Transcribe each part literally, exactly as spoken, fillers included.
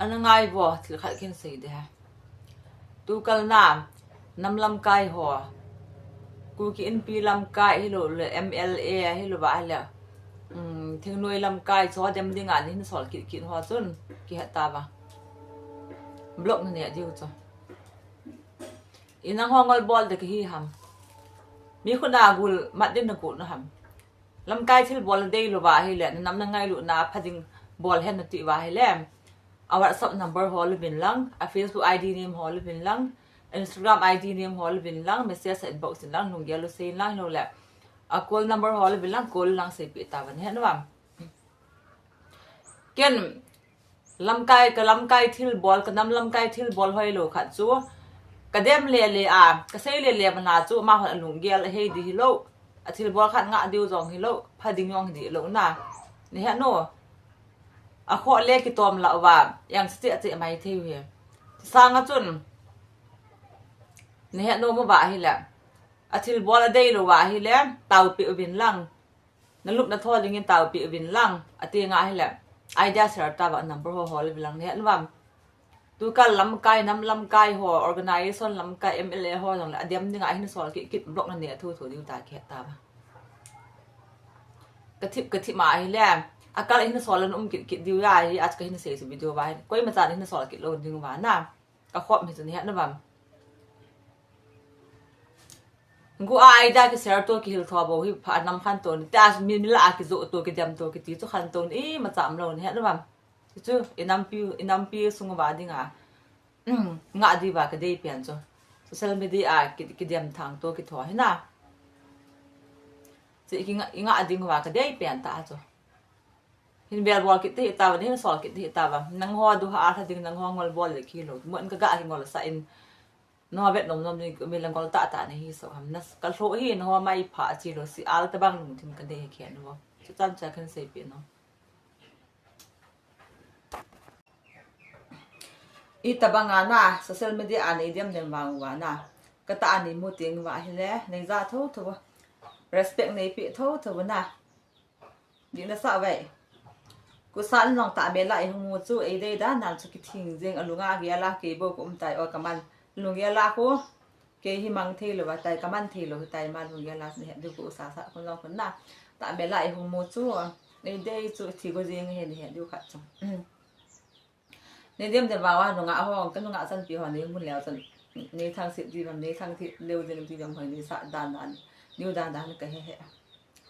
Ana ngai vo, thil khat kahin sei ding ahi. Tukal na, nam lamkai ho, Kuki Inpi lamkai hilou le M L A hilou va ahile, um, thingnoi lamkai chu dem dinga nahin sol kit kit ho chun kihet tauva. Block naneh diu chu. Inang ho ngol bol ding kahi ham? Mi khut a gul mat din nagot na ham? Lamkai thil bol nadei lou va ahile, nanam nangailutna pha ding bol hen nati uva ahile, a WhatsApp number ho luvin lang, a Facebook I D name ho luvin lang, Instagram I D name ho luvin lang, message inbox in lang, lunggel u sei in lang, hilou le a call number ho luvin lang, call lang seipeh tauva, nahet uvam? Ken lamkai, ka lamkai thil bol, ka nam lamkai thil bol hoilou khat chu, ka dem le le a, ka sei le le mana chu, amahon alunggel ahei ding hilou, a thil bol khat ngah diu jong hilou, pha ding jong hi ding lou na. Nahet u, a khoh le kitom lah uva, jang se che che mai thei u hi. Sanga chun, nahet u mo va ahile, a thil bol adei lou va ahile, taopeh uvin lang. Nalup natho dingin taopeh uvin lang, ati nga ahile, idea share tauva, number ho hol uvin lang, nahet uvam? Tukal lamkai, nam lamkai ho, organization lamkai, M L A ho jong le, adem dinga hin sol kit kit, block naneh thotho diu ta kihet tauva. Ka thip, ka thip ma ahile, akal hin sol le na um kit kit diu ahi, achu kahin sei chu video va hi. Koima chan hin sol kit lou ding uva na. Ka khop hi chu nahet uvam? Gu a idea kishare to, kihil tho bou hi pha, nam khantou ni. Tia mi, mi lah a kijoh to, kidem to, kiti chu khantou ni, imacha umlou, nahet uvam? Chu, i nampi, i nampi sung uva dinga, um, ngah diuva kadei pen chu, social media a ki, kidem thang to kitho hi na. Chu i ki ngah, i ngah diuva kadei pen tah chu. Hin vel bol kit ding ahi tauva, hin sol kit ding ahi tauva. Nangho duha a lha ding, nangho ngol bol le kilou. Mun ka ga kingol sah in. Nangho vet nom nom ding, mi la ngol tah tah nahi soh ham. Na, ka lhoh hi nangho mai pha chi lou, si al tabang lungthim ka nei hi khen uvo. Chuchan cha kahin seipeh nom. Itabang a na, social media a nei dem dem vang uva na, ka tah a nei mu teng uva ahile, nei ja tho tho uvo. Respect nei peh tho tho uvo na. Dih nasa uve. Kusa in jong tahbeh lah a ihung mu chu, eidei dan dan chu kithing jeng, alunga gel a, kei bou ka um tai o, ka man. Lunggel a khu, kei hi mang thei lou va tai, ka man thei lou hi tai, ma lunggel a nahet diu, kusa sa khun jong khun na. Tahbeh lah a ihung mu chu, eidei chu thi go jeng ahi, nahet diu khat chu. Nei dem dem vang uva, nungah ho, ka nungah chanpi ho, nei mu leu chun, nei thangset diu vem, nei thangset leu jeng diu vem, hoi nei sah dan dan, diu dan dan ka he he.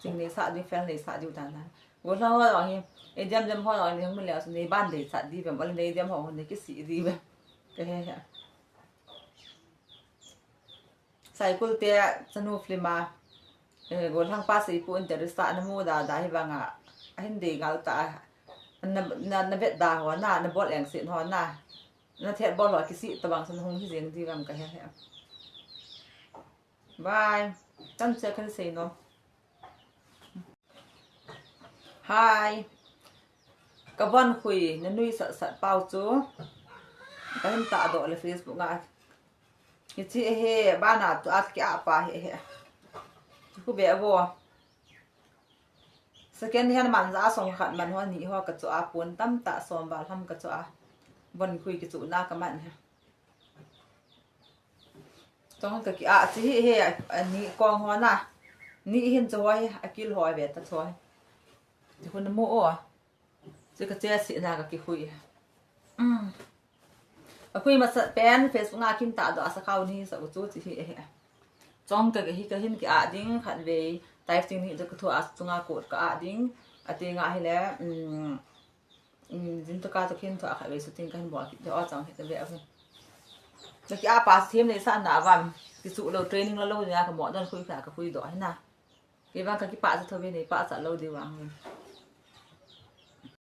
Ching nei sah diu, fel nei sah diu dan dan. Golhang ho jong hi, ei dem dem ho jong hi, nei mu leu chun, nei ban deisah diu vem, ole nei dem ho, nei kisih diu vem, ka he he. Saikul te chanu film a, eh, golhang pa Seipu in Teresa na mu da da hi vang a, ahin dei ngal ta a, na, na, na vet da ho na, na bol engset ho na, na thet bol ho kisih tabang chun hung hi jeng diu vem ka he he. Bye. Chan che kahin sei nom. Hi. Ka von khui, na nui sat sat pau chu. Kahin tahdoh le Facebook a. Hichi he, bana tu at ki apa he he. Khu be vo. Second hand man ja song khat man ho ni ho ka chu a, pon tamtah som val ham ka chu a. Von khui kichu na ka man he. Chong ka ki a chi hi he, a, a ni kong ho na. Ni hin chu ho hi, a kil ho ve ta chu ho hi. Ti hun mu o. Chu ka che si na ka kikhui. Um. A khui masat pen Facebook a kahin tahdoh a, sa khau ni sa u chu chi hi he. Chong ka hi kahin ki a ding khat ve. Type ting ni chu ka thu a chunga code ka a ding. A ti nga hi le, um, Um, jin to ka to khin to a kha ve shooting kahin bol kit de o chang he ta ve a. Na ki a pa sim nei sa na vam. Kichu lou training la lou ni a ka mo don khui kha ka khui doh hi na. Kei vang ka kipa sa tho ve nei pa sa lou di vang.